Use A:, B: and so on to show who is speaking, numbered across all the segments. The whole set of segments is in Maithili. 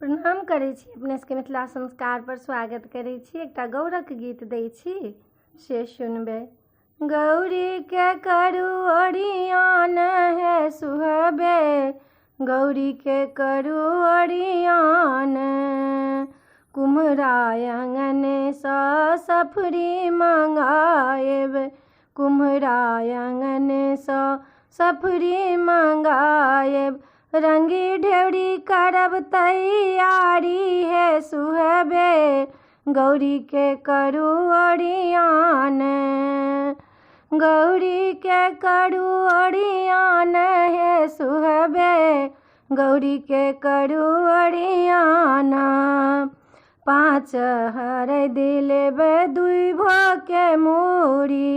A: प्रणाम करै छी अपने सबके मिथिला संस्कार पर स्वागत करै छी। एकटा गौरक गीत दै छी, से सुनबै। गौरी के करू ओरियान हे सुहबे, गौरी के करू ओरियान। कुम्हरा आङ्गनसँ सफरी मङ्गाएब, कुम्हरा आङ्गनसँ सफरी मङ्गाएब। रङ्गी ढेउरी करब तैयारी हे सुहबे, गौरी के करू ओरियान। गौरी के करू ओरियान हे सुहबे, गौरी के करू ओरियाना। पाँच हरदि लेबै दुइभो के मूड़ी,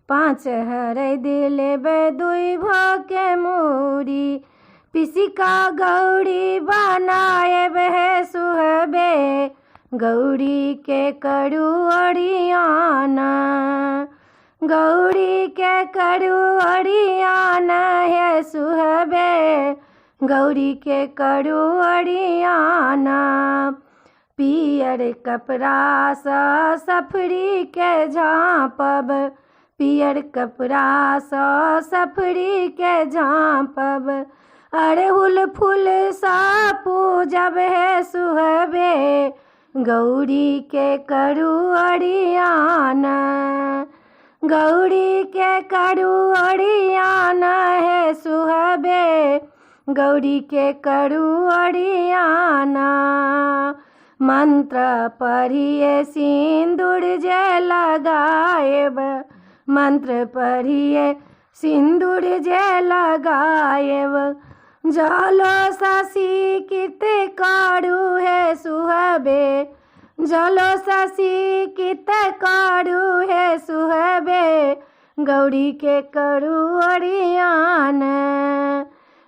A: पाँच हरदि लेबै दुइभो के मूड़ी। पिसिका गौरी बनाएब हे सुहबे, गौरी के करू ओरियाना। गौरी के करू ओरियाना हे सुहबे, गौरी के करू ओरियाना। पियर कपड़ासँ सफरीके झाँपब, पियर कपड़ासँ सफरीके झाँपब। अड़हुल फूलसँ पूजब हे सुहबे, गौरी के करू ओरियाना। गौरी के करू ओरियाना हे सुहबे, गौरी के करू ओरियाना। मंत्र पढ़िए सिन्दूर जे लगाएब, मंत्र पढ़िए सिन्दूर जे लगाएब। जलो शशि करू हे सुहबे, जलो शशि करू हे सुहबे, गौरी के करू ओरियान।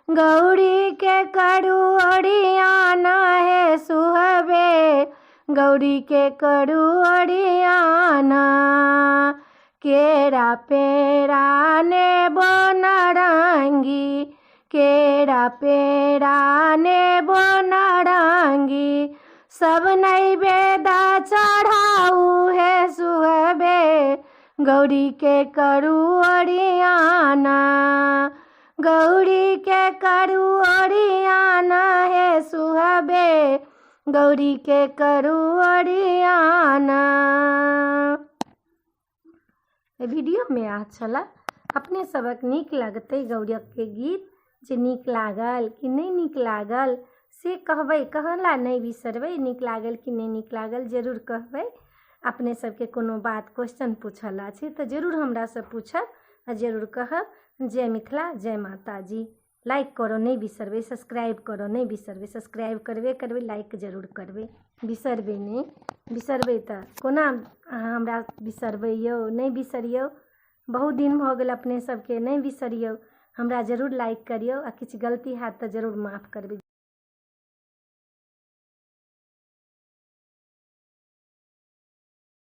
A: गौरी के करू ओरियाना हे सुहबे, गौरी के करू ओरियाना। केरा पेड़ा नेबो नारङ्गी, केरा पेड़ा नेबो नारङ्गी। सब नैवेद्य चढ़ाउ हे सुहबे, गौरी के करू ओरियाना। गौरी के करू ओरियाना हे सुहबे, गौरी के करू ओरियाना। वीडियोमे आ छलए अपने सबक नीक लगतै गौरीके गीत, जे नीक लागल कि नहि नीक लागल से कहबै, कहला नहि बिसरबै। नीक लागल कि नहि नीक लागल जरूर कहबै। अपने सबके कोनो बात क्वेश्चन पूछल अछि तऽ जरूर हमरासँ पूछब आ जरूर कहब। जय मिथिला, जय माताजी। लाइक करऽ नहि बिसरबै, सब्सक्राइब करऽ नहि बिसरबै। सब्सक्राइब करबे करबै, लाइक जरूर करबै, बिसरबै नहि। बिसरबै तऽ कोना अहाँ हमरा बिसरबै यौ? नहि बिसरियौ, बहुत दिन भऽ गेल अपने सबके, नहि बिसरियौ। हमरा जरूर लाइक करियौ आ किछु गलती हैत तऽ जरूर माफ करबै।